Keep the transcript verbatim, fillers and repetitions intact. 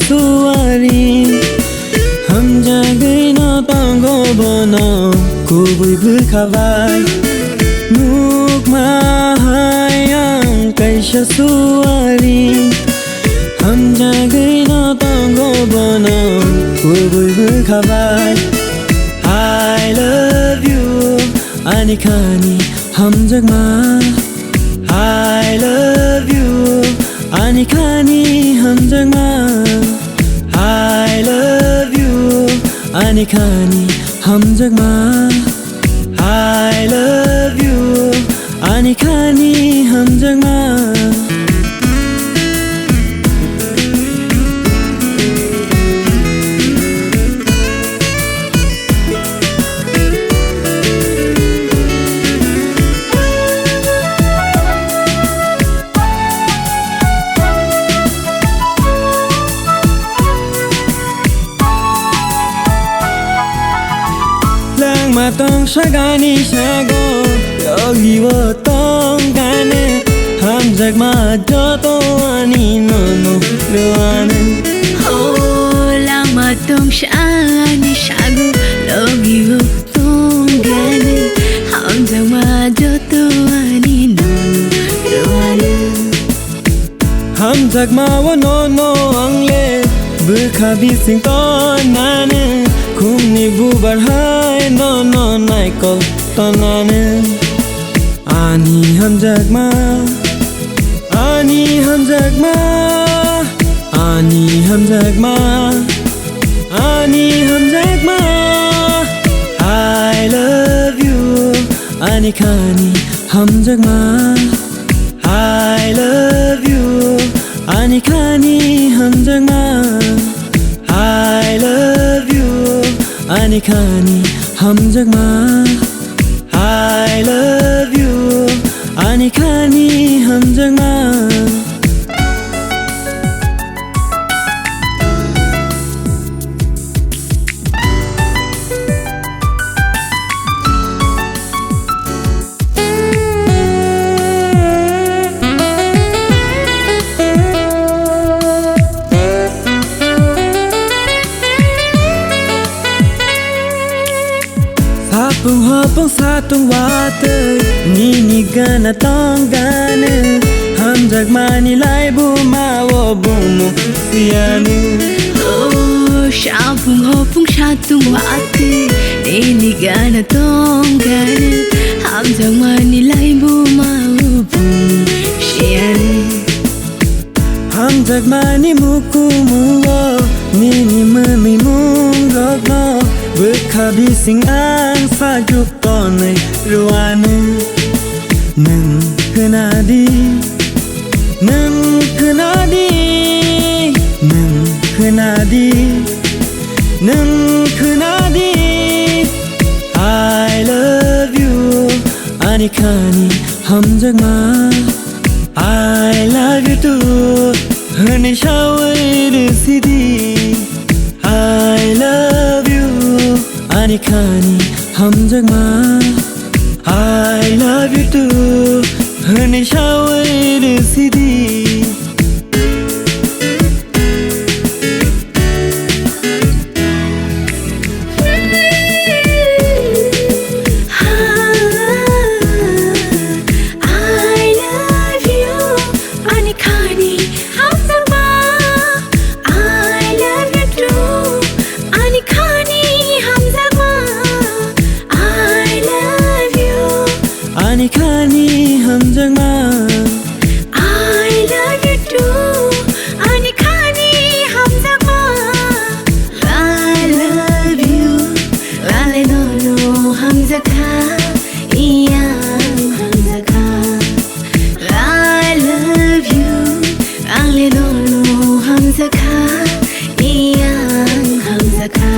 suari. Hamjagwi no tongo bono kubui bwkha bai. Nukma hai ang kaisa suari. Hamjagwi no tongo bono kubui bwkha bai. I love you, ani khani hamjakma. I love you, ani khani hamjakma. I love you, ani khani hamjakma. I love you, ani khani hamjakma. Langma tong sagani sago, logi o tong gane, hamjakma joto ani nono rwani. O langma tong sagani sago, logi o tong gane, hamjakma joto ani nono rwani. Hamjakma o nono angle, bwkha bising tonani, khumni bubar hai nono naikol tonani. Ani hamjakma, ani hamjakma, ani hamjakma, ani hamjakma. I love you, ani khani hamjakma. I love you, ani khani hamjakma. I love you, ani khani hamjakma. I love you, ani khani hamjakma. Sapung hopung satung watwi nini gana tong gane, hamjakmani laibuma o bumu siyanu. O sapung hopung satung watwi nini gana tong gane, hamjakmani laibuma o bumu siyanu. Hamjakmani mukumungo nini mwmwi mungrokno bwkha bising ang sajuk tonwi rwanu. Nwng khwnadi, nwng khwnadi, nwng khwnadi, nwng khwnadi. I love you, ani khani hamjakma. I love you too, hwnwi sawi rwsidi. I love you, ani khani hamjakma. I love you too, hwnwi sawi rwsidi. I love you, ani khani hamjakma. I love you too, ani khani hamjakma. I love you, ani khani hamjakma. I love you too, ani khani hamjakma. I love you, lale nono hamjakha, iyang hamjakha. I love you, ang le nono hamjakha, iyang hamjakha.